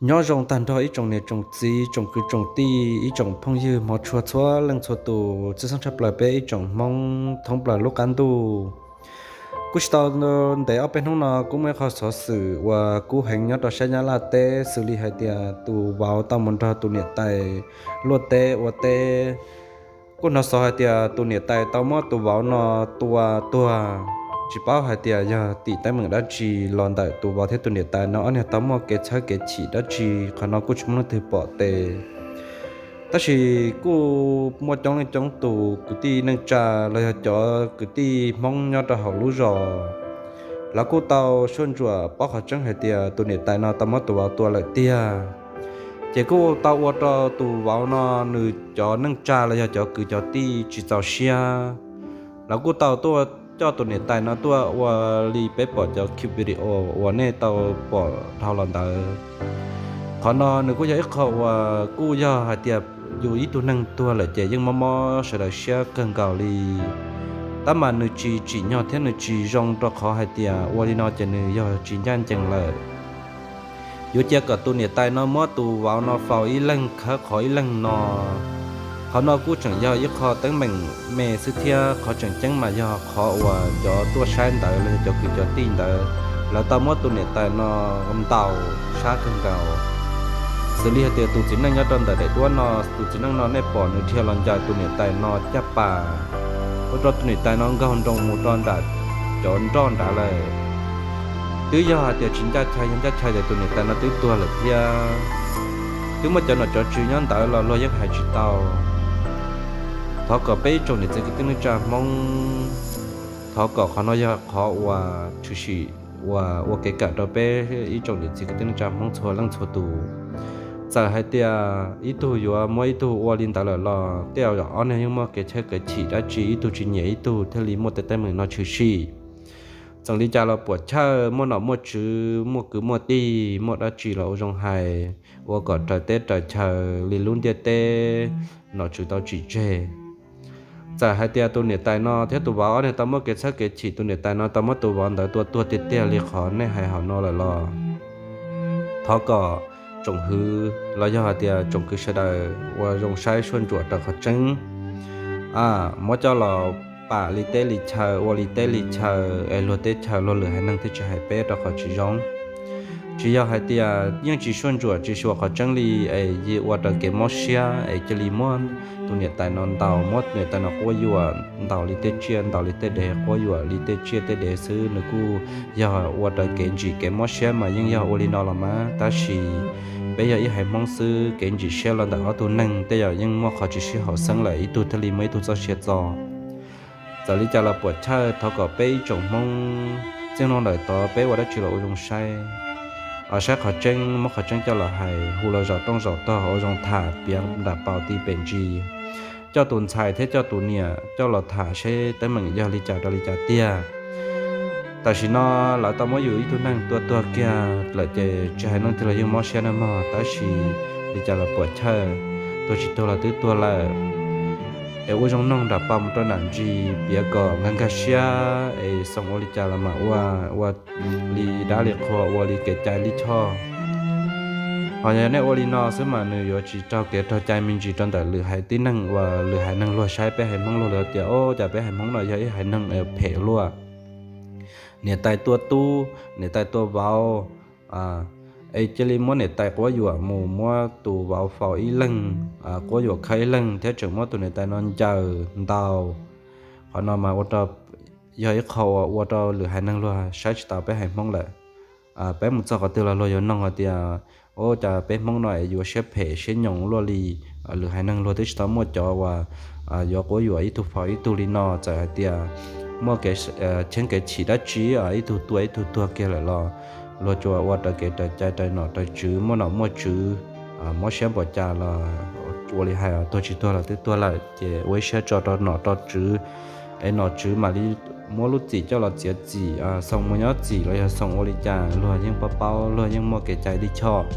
Nyob zoo tag nrho ib tsoom niam tsoom txiv, tsoom kwv tsoom tij, ib tsoom phooj ywg hmov tshua txhua leej txhua tus, tshwj xeeb tshaj plaws peb ib tsoom Hmoob thoob plaws lub qab ntuj. Kuj tsis tau ntev ob peb hnub no kuj muaj ib qho xov xwm uas kub heev nyob rau sab Nyab Laj teb, xws li hais tias tus vauv tau mus nrog tus niam tais luaj teb ua teb. Kuj hnov xov hais tias tus niam tais tau muab tus vauv no tua tuag, tsis paub hais tias yog tim teeb meem dab tsi los ntawm tus vauv thiab tus niam tais no ob niag tau muaj kev txhawb kev chim dab tsi, qhov no kuj tsis muaj leej twg pom tes. Tab sis kuj muaj coob leej coob tus kwv tij neej tsa los yog cov kwv tij Hmoob nyob rau hauv lub zos, lawv kuj tau soj ntsuam paub qhov tseeb hais tias tus niam tais no tau muab tus vauv tua lawm tiag. Ces kuj tau ua rau tus vauv no nws cov neej tsa los yog cov kwv cov tij tsis txaus siab, lawv kuj tau tuaj coj tus niam tais no tuaj ua li peb pom cov clip video uas nej tau pom dhau los ntawd. Qhov no nws kuj yog ib qho uas kuj yog hais tias yus ib tug neeg tuag lawm ces yeej mob mob sawv daws siab kawg nkaus li. Tab mas nws tsis tsim nyog thiab nws tsis zoo rau qhov hais tias ua li no ces nws yog tsis ncaj ncees lawm. Yuav cia kom tus niam tais no muab tus vauv no faus ib leeg khawb qhov ib leeg no. Qhov no kuj tseem yog ib qho teeb meem me xwb thiab qhov tseem ceeb mas yog qhov uas cov tuaj saib ntawd los yog cov kwv cov tij ntawd, lawv tau muab tus niam tais no ntaus sab kawg nkaus. Xws li hais tias tus txiv neej nyob rau ntawm daim duab no, tus txiv neej no nej pom nws dhia los ncaws tus niam tais no caj pas, ua rau tus niam tais no nkaug nroo mus rau nram cov nroj nrad lawm. Twb yog hais tias tsis ncaj chaw, yog ncaj chaw ces tus niam tais no twb tuag lawm thiab. Twb muaj cov nom cov tswv nyob ntawd los luag yeej hais tsis tau. Thov kom peb ib tsoom niam txiv kwv tij neej tsa Hmoob, thov kom qhov no yog qhov uas tshwm sim uas ua kev kawm rau peb ib tsoom niam txiv kwv tij neej tsa Hmoob txhua leej txhua tus. Txawm hais tias ib tug yuav muab ib tug ua li ntawd lawm los tej zaum ob neeg yeej muaj kev txhawb kev chim dab tsi, ib tug tsis nyiam ib tug thiaj li muaj tej teeb meem no tshwm sim. Txawm li cas los puam chawj, muaj nom muaj tswv, muaj kwv muaj tij, muaj dab tsi los ua zoo hais, ua kom raws teb raws chaw li lub ntiaj teb nom tswv tau tsim tseg. Txawm hais tias tus niam tais no thiab tus vauv ob niag tau muaj kev txhawb kev chim, tus niam tais no tau muab tus vauv ntawd tua tuag tiag tiag li qhov nej hais hauv no lawm los thov kom tsoom hwv los yog hais tias tsoom kwv sawv daws ua zoo saib soj ntsuam raws qhov tseeb, muab coj los pam li teb li chaw, ua li teb li chaw es luag teb chaws luag lwm haiv neeg thiaj tsis hais peb rau qhov tsis zoo. Tsis yog hais tias yeej tsis soj ntsuam tsis xyuas qhov tseeb li es cia ua raws kev mob siab es cia li muab tus niam tais no ntaus, muab niam tais no quab yuam, ntaus li tej tsiaj ntaus li tej dev, quab yuam li tej tsiaj tej dev xwb, nws kuj yog ua raws kev ntsim kev mob siab mas yeej yog ua li no los mas. Tab sis peb yog ib haiv Hmoob xwb, kev ntsim siab los ntawm ob tug neeg tej zaum yeej muaj qhov tsis sib haum xeeb lawm, ib tug thiaj li muaj ib tug txoj sia txo. Txawm li cas los puam chawj, thov kom peb ib tsoom Hmoob txij no lawm tod peb ua dab tsi los ua zoo saib, saib qhov tseeb, muab qhov tseeb coj los hais, hu los zaum rooj zaum tog, ua zoo tham piav nram paus ti pem ntsis, coj tus ntxhais thiab coj tus niam coj los tham seb teeb meem yog li cas rau li cas tiag. Tam sim no lawv tau muab yus ib tug neeg tua tuag kiag lawm ces tsis hais leej twg los yeej mob siab nawb mog, tab sis li cas los puam chawj, tuag tsis tuag los twb tuag lawm. Es ua zoo noog nram paus mus rau nram ntsis, piav kom nkag nkag siab es xoo ua li cas los mam ua, ua li dab li qhua, ua li kev cai li choj. Ho yog nej ua li no xwb mas nws yuav tsis raug kev raug cai me ntsis rau ntawm lwm haiv tib neeg uas lwm haiv neeg luag saib peb haiv Hmoob luag lawm tias, o, cas peb haiv Hmoob no yog ib haiv neeg phem luaj. Niam tais tua tub, niam tais tua vauv, es cia li muab niam tais quab yuam mus, muab tus vauv faus ib leeg, quab yuam khawb ib leeg thiab tseem muab tus niam tais no ncaws ntaus. Qhov no mas ua rau, yog ib qho uas ua rau lwm haiv neeg luag saib tsis taus peb haiv Hmoob lawm. Peb mus txog qhov twg los luag yuav noog hais tias, o, cas peb Hmoob no es yuav siab phem siab nyoos luaj li, lwm haiv neeg luag twb tsis tau muaj cov uas yuav quab yuam ib tug faus ib tug li no. Txawm hais tias muaj kev cheeb kev chim dab tsi, ib tug tua ib tug tuag kiag lawm los luag tsuas ua raws kev raws cai raws nom raws tswv, muaj nom muaj tswv, mob siab npaum cas los ua li hais, tuag tsis tuag los twb tuag lawm ces ua ib siab tso rau nom rau tswv, es nom tswv mam li muab lub txim coj los txiav txim, xoo mus nyob txim los yog xoo ua li cas luag yeej paub paub, luag yeej muaj kev cai tib choj.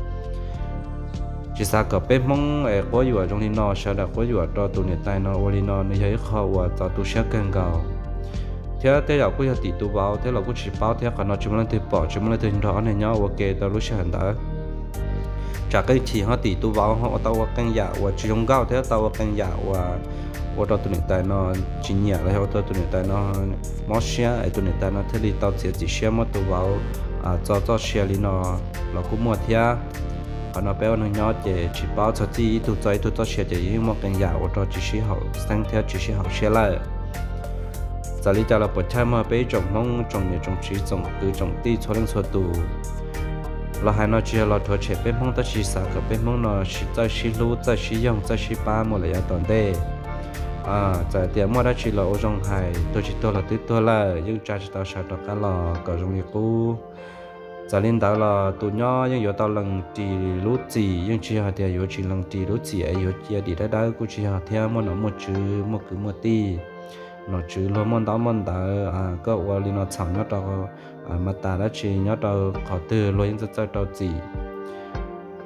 Tsis xav kom peb Hmoob es quab yuam zoo li no, sawv daws quab yuam rau tus niam tais no ua li no nws yog ib qho uas txaus tu siab kawg nkaus. Thiab tej zaum kuj yog tim tus vauv thiab los kuj tsis paub thiab, qhov no tsis muaj leej twg pom, tsis muaj leej twg nrog ob niag nyob ua ke tau lub sij hawm ntawd. tsam qeej chim ho tim tus vauv ho ua tau ua qee yam uas tsis zoo nkauj thiab tau ua qee yam uas ua rau tus niam tais no tsis nyiam los yog ua rau tus niam tais no mob siab es tus niam tais no thiaj li tau txiav txim siab muab tus vauv txo txoj sia li no los kuj muaj thiab. Qhov no peb ua neeg nyob ces tsis paub txog txij ib tug txo ib tug txoj sia ces yeej muaj qee yam ua rau tsis sib haum xeeb thiab tsis sib haum siab lawm. Txawm li cas los puas chawj muaj peb ib tsoom Hmoob tsoom niam tsoom txiv tsoom kwv tsoom tij txhua leej txhua tus los hais no tsis yog los rhuav tshem peb Hmoob tab sis xav kom peb Hmoob no txawj sib hlub txawj sib yoog txawj sib pab mus lawm yav tom ntej. Txawm tias muaj dab tsi los ua zoo hais, tuag tsis tuag los twb tuag lawm yeej tsa tsis tau sawv rov qab los kom zoo li qub. Txawm li ntawd los tus nyob yeej yuav tau lees ris lub txim, yeej tsis yog hais tias yuav tsis lees ris lub txim es yuav cia dim dawb dawb kuj tsis yog thiab, muaj nom muaj tswv muaj kwv muaj tij, nom tswv luag muaj ntaub muaj ntawv, koj ua li no txhaum nyob rau mas tas dab tsi nyob rau qhov twg luag yeej txawj txawj rau txim.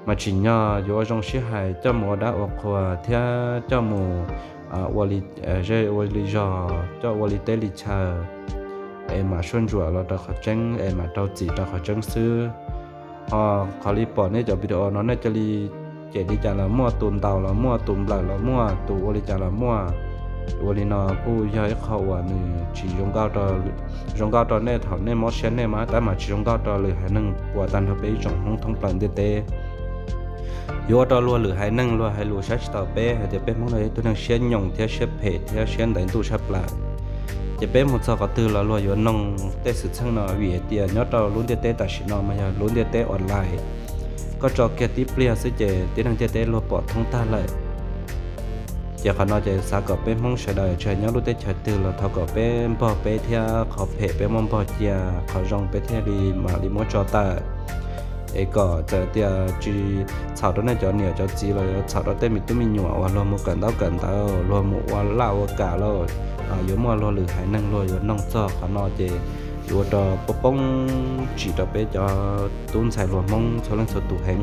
Mas tsim nyog yuav ua zoo sib hais coj mus ua dab ua qhua thiab coj mus ua li zej ua li zog, coj ua li teb li chaw es mam suaj ntsuam los rau qhov tseeb es mam rau txim rau qhov tseeb xwb. Ho qhov li pom nej cov video no nej cia li cem li cas los muaj, tus ntaus los muaj, tus nplawm los muaj, tus ua li cas los muaj. Ua li no kuj yog ib qho uas nws tsis zoo nkauj rau nej thaum nej mob siab nej mas, tab mas tsis zoo nkauj rau lwm haiv neeg uas tag nrho peb ib tsoom Hmoob thoob plaws ntiaj teb. Yuav ua rau luag lwm haiv neeg luag hais lus saib tsis taus peb hais tias peb Hmoob no yog ib tug neeg siab nyoos thiab siab phem thiab siab ntev ntuj sab plaws. Ces peb mus txog qhov twg los luag yuav noog tej xwm txheej no vim hais tias nyob rau lub ntiaj teb tam sim no mas yog lub ntiaj teb online, koj tso kiag tib pliag xwb ces tib neeg ntiaj teb luag pom thoob tag lawm. Ces qhov no ces xav kom peb Hmoob sawv daws tsis hais nyob lub teb chaws twg los thov kom peb npog peb thiab qhov phem peb muab npog cia, qhov zoo peb thiaj li mam li muab tso tawm. Es kom txawm tias tsis txhaum rau nej cov niam cov txiv los yuav txhaum rau tej me tub me nyuam uas luag mus kawm ntaub kawm ntawv, luag mus ua laj ua kam lauj, yuav muaj luag lwm haiv neeg luag yuav noog txog qhov no ces yuav ua rau poob poob tsim rau peb cov tub ntxhais hluas Hmoob txhua leej txhua tus heev.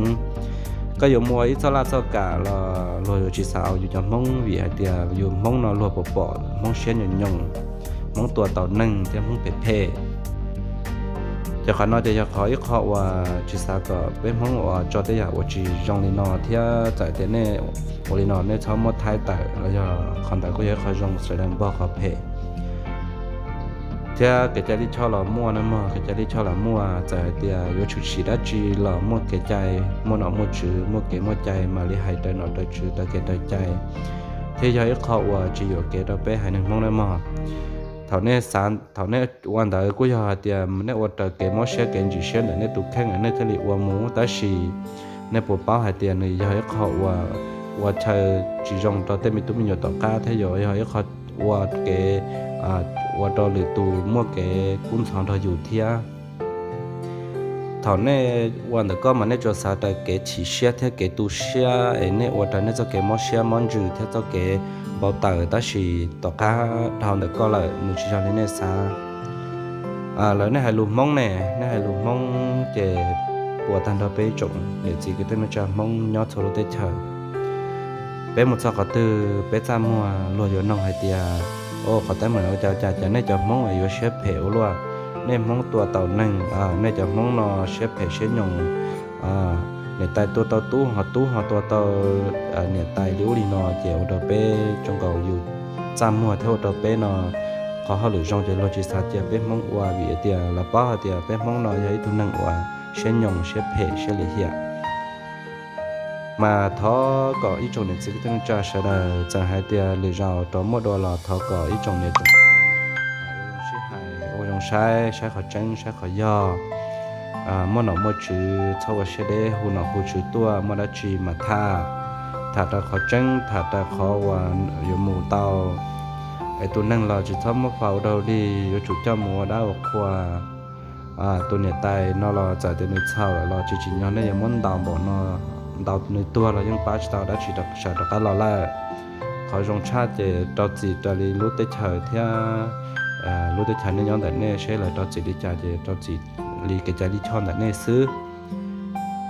Koj yuav mus ua ib txoj laj txoj kam los luag yuav tsis xav yus cov Hmoob vim hais tias yus Hmoob no luag pom pom Hmoob siab nyoos nyoos, Hmoob tua tau neeg thiab Hmoob phem phem. Ces qhov no ces yog qhov ib qho uas tsis xav kom peb Hmoob uas tso tej yam uas tsis zoo li no thiab txawm tias nej ua li no nej txhob muab thaij tawm los yog qhov ntawd kuj yog ib qho zoo sawv daws npog qhov phem. Thiab kev cai lij choj los muaj na mog, kev cai lij choj los muaj, txawm hais tias yuav tshwm sim dab tsi los muaj kev cai, muaj nom muaj tswv, muaj kev muaj cai mam li hais raws nom raws tswv raws kev raws cai, thiaj yog ib qho uas tsis yuam kev rau peb haiv neeg Hmoob na mog. Thaum nej xav, thaum nej ua ntawd kuj yog hais tias nej ua raws kev mob siab kev ntsim siab ntawm nej tus kheej nej thiaj li ua mus, tab sis nej puas paub hais tias nws yog ib qho uas ua chaw tsis zoo rau tej me tub me nyuam tom qab thiab yuav yog ib qho ua kev ua rau lwm tus muaj kev kub ntxhov nrog yus thiab. Thaum nej ua ntawm koj mas nej tsuas xav raws kev chim siab thiab kev tu siab es nej ua raws nej txoj kev mob siab mob ntsws thiab txoj kev npau taws, tab sis tom qab dhau ntawm koj lawm nws tsis yog li nej xav. Lawv nej hais lus Hmoob ne, nej hais lus Hmoob ces puas tag nrho peb ib tsoom niam txiv kwv tij neej tsa Hmoob nyob txhua lub teb chaws. Peb mus txog qhov twg peb txaj muag luag yuav noog hais tias, o, qhov teeb meem ua cas cas cas nej cov Hmoob es yuav siab phem ua luaj, nej Hmoob tua tau neeg, nej cov Hmoob no siab phem siab nyoos, niam tais tua tau tub ho tub ho tua tau niam tais li ub li no, ces ua rau peb zoo nkaus yus txaj muag thiab ua rau peb no qhov hauj lwm zoo ces luag tsis xav cia peb Hmoob ua vim tias lawv paub hais tias peb Hmoob no yog ib tug neeg uas siab nyoos siab phem siab lim hiam. Mas thov kom ib tsoom niam txiv kwv tij neej tsa sawv daws txawm hais tias lwm zaus rov muaj dua los thov kom ib tsoom niam txiv sib hais ua zoo saib, saib qhov tseeb saib qhov yog, muaj nom muaj tswv txhob ua siab deb hu nom hu tswv tuaj, muaj dab tsi mas tham, tham raws qhov tseeb tham raws qhov uas yuav mus tau. Es tus neeg los tsis txhob muab faus ua dog ua dig, yuav tsum coj mus ua dab ua qhua. Tus niam tais no los txawm tias nws txhaum lawm los tsis tsim nyog nej yuav muab ntaus npaum no, ntaus nws tuag los yeej pab tsis tau dab tsi sawv rov qab los lawm. Qhov zoo tshaj ces rau txim raws li lub teb chaws thiab lub teb chaws nej nyob ntawm nej, seb lawv rau txim li cas ces rau txim li kev cai lij choj ntawm nej xwb.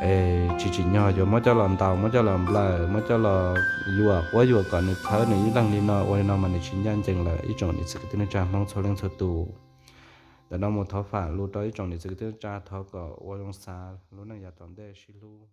Es tsis tsim nyog yuav muab coj los ntaus, muab coj los nplawm, muab coj los yuam quab yuam kom nws thawb nws ib leeg li no, ua li no mas nws tsis ncaj ncees lawm ib tsoom niam txiv kwv tij neej tsa Hmoob txhua leej txhua tus. Ntawm no mus thov fam lus rau ib tsoom niam txiv kwv tij neej tsa, thov kom ua zoo xav lub neej yav tom ntej sib hlub.